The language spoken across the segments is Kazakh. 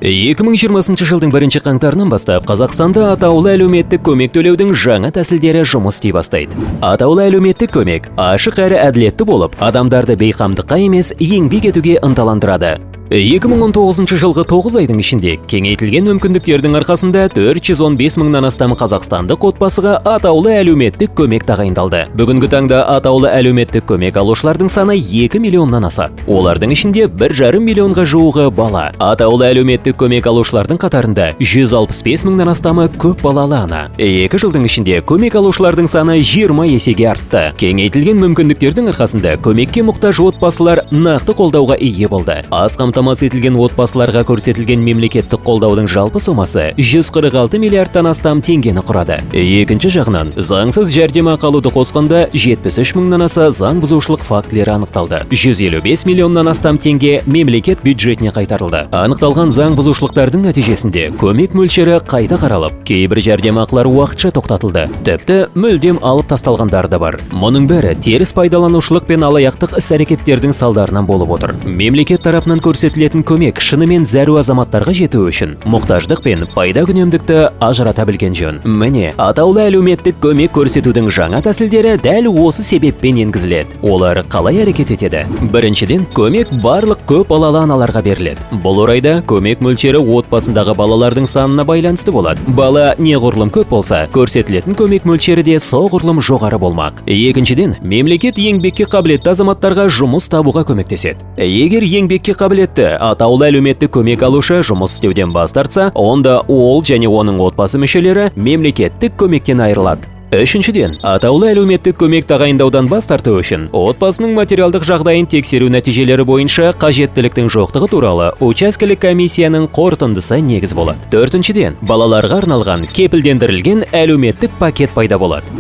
2020 жылдың бірінші қаңтарынан бастап Қазақстанда атаулы әлеуметтік көмек төлеудің жаңа тәсілдері жұмыс істей бастайды. Атаулы әлеуметтік көмек ашық әрі әділетті болып, адамдарды бейқамдыққа емес, еңбек етуге ынталандырады. 2019 жылғы 9 айдың ішінде кеңейтілген мүмкіндіктердің арқасында 415 мыңнан астам қазақстандық отбасыға атаулы әлеуметтік көмек тағайындалды. Бүгінгі таңда атаулы әлеуметтік көмек алушылардың саны 2 миллионнан асады. Олардың ішінде 1,5 миллионға жуығы бала. Атаулы әлеуметтік көмек алушылардың қатарында 165 мыңнан астамы көп балалы ана. 2 жылдың ішінде көмек алушылардың саны 20 есеге артты. Кеңейтілген мүмкіндіктердің арқасында көмекке мұқтаж отбасылар нақты қолдауға ие болды. Аз қамтамасыз етілген отбасыларға көрсетілген мемлекеттік қолдаудың жалпы сомасы 146 миллиардтан астам теңгені құрады. Екінші жағынан, заңсыз жәрдемақы алуды қосқанда, 73 мыңнан аса заң бұзушылық фактілері анықталды. 155 миллионнан астам теңге мемлекет бюджетіне қайтарылды. Анықталған заң бұзушылықтардың нәтижесінде көмек мөлшері қайта қаралып, кейбір жәрдемақылар уақытша тоқтатылды. Тіпті мүлдем алып тасталғандары да бар. Мұның бәрі теріс пайдаланушылық пен алаяқтық іс-әрекеттердің салдарынан болып отыр. Мемлекет тарапынан көрсетілетін көмек шынымен зәру азаматтарға жетуі үшін мұқтаждық пен пайда күнемдікті ажырата білген жөн. Міне, атаулы әлеуметтік көмек көрсетудің жаңа тәсілдері дәл осы себеппен енгізіледі. Олар қалай әрекет етеді? Біріншіден, көмек барлық көп балалы аналарға беріледі. Бұл орайда көмек мөлшері отбасындағы балалардың санына байланысты болады. Бала неғұрлым көп болса, көрсетілетін көмек мөлшері де соғұрлым жоғары болмақ. Екіншіден, мемлекет еңбекке қабілетті азаматтарға жұмыс табуға көмектеседі. Егер еңбекке қабілетті атаулы әлеуметтік көмек алушы жұмыс істеуден бас тартса, онда ол және оның отбасы мүшелері мемлекеттік көмектен айырылады. Үшіншіден, атаулы әлеуметтік көмек тағайындаудан бас тарту үшін отбасының материалдық жағдайын тексеру нәтижелері бойынша қажеттіліктің жоқтығы туралы учаскелік комиссияның қорытындысы негіз болады. Төртіншіден, балаларға арналған кепілдендірілген әлеуметтік пакет пайда болады.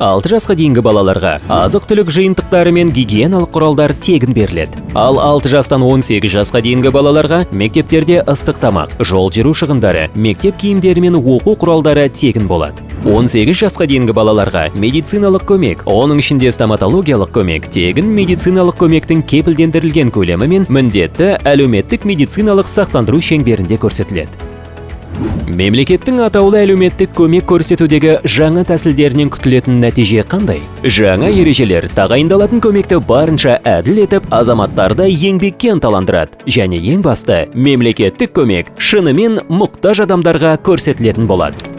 6 жасқа дейінгі балаларға азық-түлік жиынтықтары мен гигиеналық құралдар тегін беріледі. Ал 6 жастан 18 жасқа дейінгі балаларға мектептерде ыстық тамақ, жол жүру шығындары, мектеп киімдері мен оқу құралдары тегін болады. 18 жасқа дейінгі балаларға медициналық көмек, оның ішінде стоматологиялық көмек, тегін медициналық көмектің кепілдендірілген көлемі мен міндетті әлеуметтік медициналық сақтандыру шеңберінде көрсетіледі. Мемлекеттің атаулы әлеуметтік көмек көрсетудегі жаңа тәсілдерінен күтілетін нәтиже қандай? Жаңа ережелер тағайындалатын көмекті барынша әділ етіп, азаматтарды еңбекке ынталандырады. Және ең басты, мемлекеттік көмек шынымен мұқтаж адамдарға көрсетілетін болады.